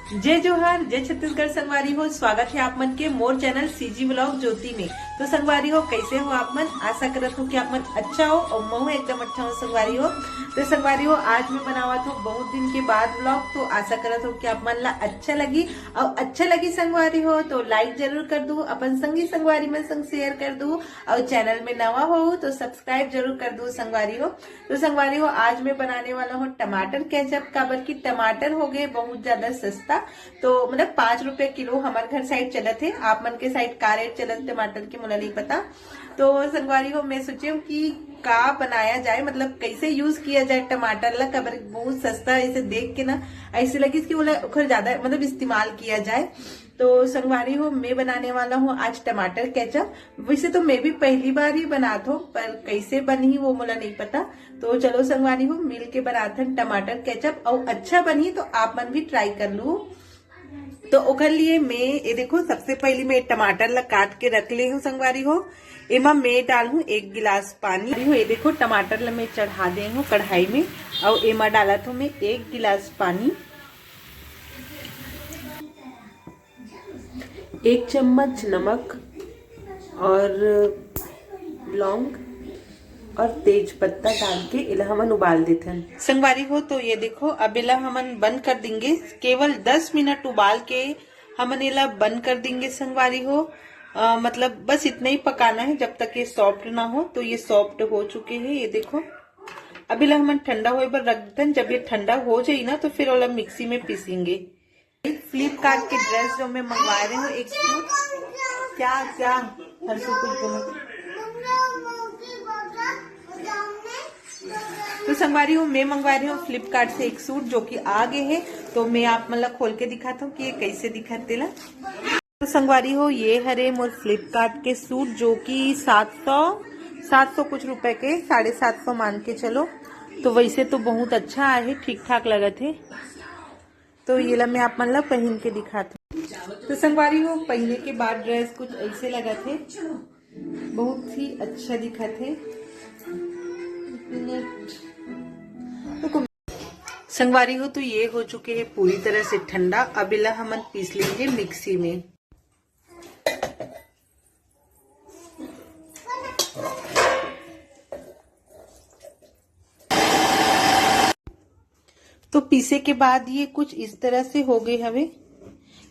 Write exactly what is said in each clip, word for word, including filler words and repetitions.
जय जोहार, जय छत्तीसगढ़ संगवारी हो। स्वागत है आप मन के मोर चैनल सीजी व्लॉग ज्योति में। तो संगवारी हो, कैसे हो आप मन? आशा करत हो कि आप मन अच्छा हो और महू एकदम अच्छा हो संगवारी हो। तो संगवारी हो, आज मैं बनावत हो बहुत दिन के बाद व्लॉग, तो आशा करत हो कि आप मन ला अच्छा लगी। और अच्छा लगी संगवारी हो तो लाइक जरूर कर दू, अपन संगी संगवारी मन संग शेयर कर दू, और चैनल में नवा हो तो सब्सक्राइब जरूर कर दू संगवारी हो। तो संगवारी हो, आज मैं बनाने वाला हूँ टमाटर केचप, काबर कि टमाटर हो गए बहुत ज्यादा सस्ता। तो मतलब पाँच रुपया किलो हमारे घर साइड चलत है, आप मन के साइड का रेट चलत टमाटर के मोला नहीं पता। तो संगवारी हो, मैं सोचे हूँ कि का बनाया जाए, मतलब कैसे यूज किया जाए टमाटर ला, काबर बहुत सस्ता ऐसे देख के ना ऐसे लगिस कि ओला ओखर ज्यादा मतलब इस्तेमाल किया जाए। तो संगवारी हो, मैं बनाने वाला हूँ आज टमाटर केचप। वैसे तो मैं भी पहली बार ही बनात हूँ, पर कैसे बनही वो मोला नहीं पता। तो चलो संगवारी हो, मिल के बनाथन टमाटर केचप, और अच्छा बनही तो आप मन भी ट्राई कर लू। तो ओकर लिए मैं ये देखो, सबसे पहले मैं टमाटर ला काट के रख ले हूँ संगवारी हो। एमा मैं डाल हूँ एक गिलास पानी। हो, ये देखो, टमाटर ला मैं चढ़ा दे हूँ कढ़ाई में, और एमा डालत हूँ मैं एक गिलास पानी, एक चम्मच नमक और लौंग और तेज पत्ता डाल के एला हमन उबाल देथन। संगवारी हो, तो ये देखो, अब एला हमन बंद कर देंगे। केवल दस मिनट उबाल के हमन एला बंद कर देंगे संगवारी हो। अ, मतलब बस इतना ही पकाना है जब तक ये सॉफ्ट ना हो। तो ये सॉफ्ट हो चुके हैं, ये देखो। अब एला हमन ठंडा होए बर रख देथन। जब ये ठंडा हो जाई ना, तो फिर ओला मिक्सी में पीसेंगे। फ्लिपकार्ट के ड्रेस जो मैं मंगवा रहे हूँ, एक सूट। क्या, क्या? हर्षु कुछ बोलो। तो संगवारी हो, मैं मंगवा रही हूँ फ्लिपकार्ट से एक सूट जो कि आ गए है। तो मैं आप मन ला खोल के दिखाता हूँ कि ये कैसे दिखत तेला। तो संगवारी हो, ये हरे मोर फ्लिपकार्ट के सूट जो कि सात सौ, सात सौ कुछ रुपए के, साढ़े सात सौ मान के चलो। तो वैसे तो बहुत अच्छा आए है, ठीक ठाक लगत है। तो ये ला मैं आप मन ला पहन के दिखात हूँ। तो संगवारी हो, पहने के बाद ड्रेस कुछ ऐसे लगत है, बहुत ही अच्छा दिखत है। तो संगवारी हो, तो ये हो चुके हैं पूरी तरह से ठंडा। अब एला हमन पीस लेंगे मिक्सी में। तो पीसे के बाद ये कुछ इस तरह से हो गए हवे।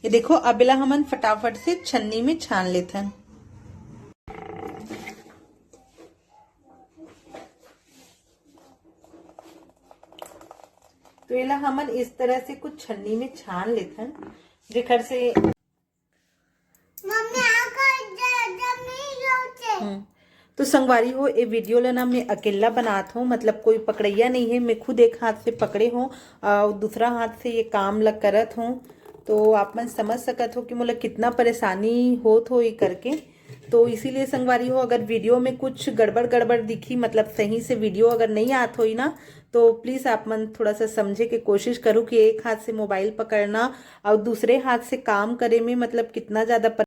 ये देखो, अब एला हमन फटाफट से छन्नी में छान लेथन। तो एला हमन इस तरह से कुछ छन्नी में छान लेथन, जेकर से मम्मी, आकर ज-, जमीन होते। हम्म। तो संगवारी हो, ये वीडियो ला ना मैं अकेला बनात हूँ, मतलब कोई पकड़ैया नहीं है, मैं खुद एक हाथ से पकड़े हूँ और दूसरा हाथ से ये काम ला करत हूँ। तो आप मन समझ सकत हो कि मोला कितना परेशानी होत हो ये करके। तो इसीलिए संगवारी हो, अगर वीडियो में कुछ गड़बड़ गड़बड़ दिखी, मतलब सही से वीडियो अगर नहीं आत होई ना, तो प्लीज आप मन थोड़ा सा समझे के कोशिश करो कि एक हाथ से मोबाइल पकड़ना और दूसरे हाथ से काम करे में मतलब कितना ज्यादा पर...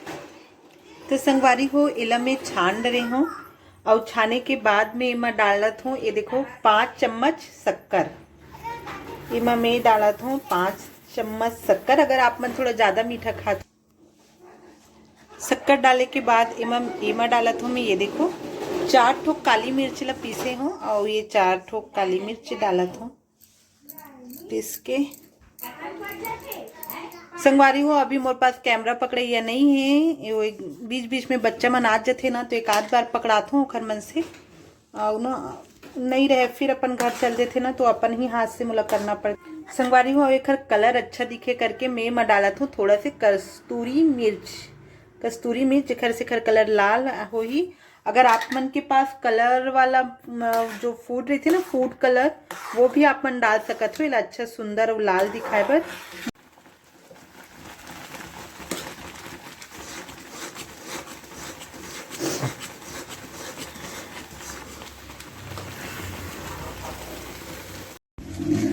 तो संगवारी हो, एला मैं छान डरे हूँ और छाने के बाद में एमा डालत हूँ, ये देखो, पाँच चम्मच शक्कर। एमा मैं डालत हूँ पाँच चम्मच शक्कर। अगर आप मन थोड़ा ज्यादा मीठा खात शक्कर डाले के बाद एमा, एमा डालत हूँ मैं, ये देखो, चार ठो काली मिर्च ला पीसे हूँ और ये चार ठो काली मिर्च डालत हूँ पीस के। संगवारी हो, अभी मोर पास कैमरा पकड़ैया नहीं है, ये वो एक बीच बीच में बच्चा मन आ जथे ना, तो एक आध बार पकड़ात हूँ ओखर मन से। अउ ना, नहीं रहे, फिर अपन घर चल देथे ना, तो अपन ही हाथ से मोला करना पड़थे। संगवारी हो, एखर कलर अच्छा दिखे करके मैं एमा डालत हूँ थोड़ा से कस्तूरी मिर्च, कस्तूरी मिर्च, जेखर से एखर कलर लाल होही। अगर आप मन के पास कलर वाला, म, जो फूड रहिथे ना, फूड कलर, वो भी आप मन डाल सकत हो, एला अच्छा सुंदर अउ लाल दिखाए बर।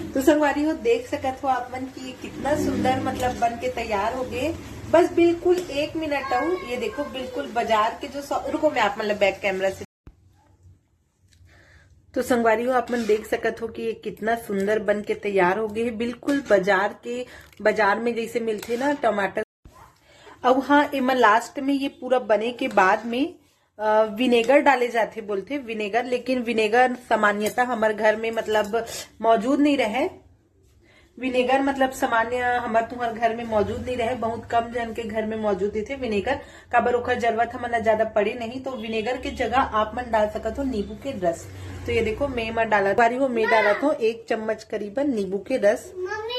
तो संगवारी हो, देख सकत हो आप मन कि ये कितना सुंदर, मतलब, बन के तैयार हो गए। बस बिल्कुल एक मिनट अउ, ये देखो, बिल्कुल बाजार के जो सौ, रुको, मैं आप मन ला बैक कैमरा से तो संगवारी हो, आप मन देख सकत हो कि ये कितना सुंदर बन के तैयार हो गए है, बिल्कुल बाजार के, बाजार में जैसे मिलथे ना टमाटर। अब हाँ, एमा लास्ट में ये पूरा बने के बाद में अ, विनेगर डाले जाथे बोलथे, विनेगर। लेकिन विनेगर सामान्यतः हमर घर में मतलब मौजूद नहीं रहे। विनेगर मतलब सामान्य हमर तुहर घर में मौजूद नहीं रहे, बहुत कम जन के घर में मौजूद रहिथे विनेगर। काबर ओकर जरूरत हमन ला ज्यादा पड़े नहीं, तो विनेगर के जगह आप मन डाल सकत हो नींबू के रस। तो ये देखो, मैं एमा डालत बारी हो, मैं डालत हो एक चम्मच करीबन नींबू के रस।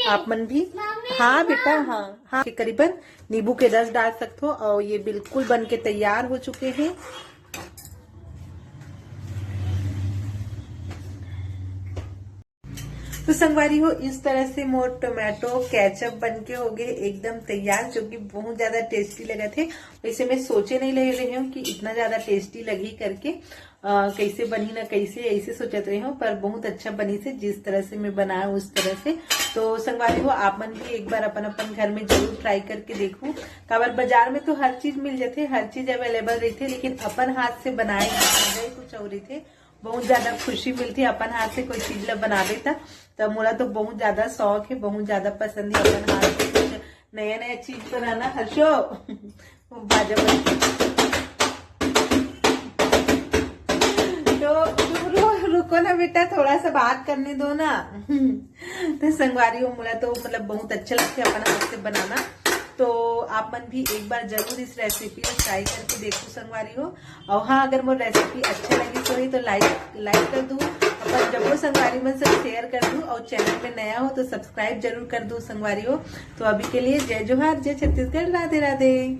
आप मन भी, हाँ बेटा, हाँ, हाँ, के करीबन नींबू के रस डाल सकत हो। और ये बिल्कुल बन के तैयार हो चुके हैं। तो संगवारी हो, इस तरह से मोर टोमेटो केचप बन के हो गए एकदम तैयार, जो कि बहुत ज्यादा टेस्टी लगा थे। वैसे मैं सोचे नहीं ले रही हूँ कि इतना ज्यादा टेस्टी लगी करके, अ, कैसे बनी ना कैसे, ऐसे सोचत रही हूँ, पर बहुत अच्छा बनी से, जिस तरह से मैं बनाया उस तरह से। तो संगवारी हो, आप मन भी एक बार अपन अपन घर में जरूर ट्राई करके देखो। काबर बाजार में तो हर चीज मिल जाथे, हर चीज अवेलेबल रहथे, लेकिन अपन हाथ से बनाए के मजा ही कुछ और रहथे। बहुत ज्यादा खुशी मिलती है अपन हाथ से कोई चीज ला बनावे त। तो मोला तो बहुत ज्यादा शौक है, बहुत ज्यादा पसंद है अपन हाथ से कुछ नया नया चीज बनाना। हर्षो, बाजा बज-, तो रुको, रुको ना बेटा, थोड़ा सा बात करने दो ना। तो संगवारी हो, मोला तो मतलब बहुत अच्छा लगता है अपन हाथ से बनाना। तो आप मन भी एक बार जरूर इस रेसिपी को ट्राई करके देखो संगवारी हो। और हाँ, अगर मोर रेसिपी अच्छा लगी तो ही तो लाइक, लाइक कर दू, अपन जम्मो संगवारी मन से शेयर कर दू, और चैनल में नया हो तो सब्सक्राइब जरूर कर दू संगवारी हो। तो अभी के लिए जय जोहार, जय छत्तीसगढ़, राधे राधे।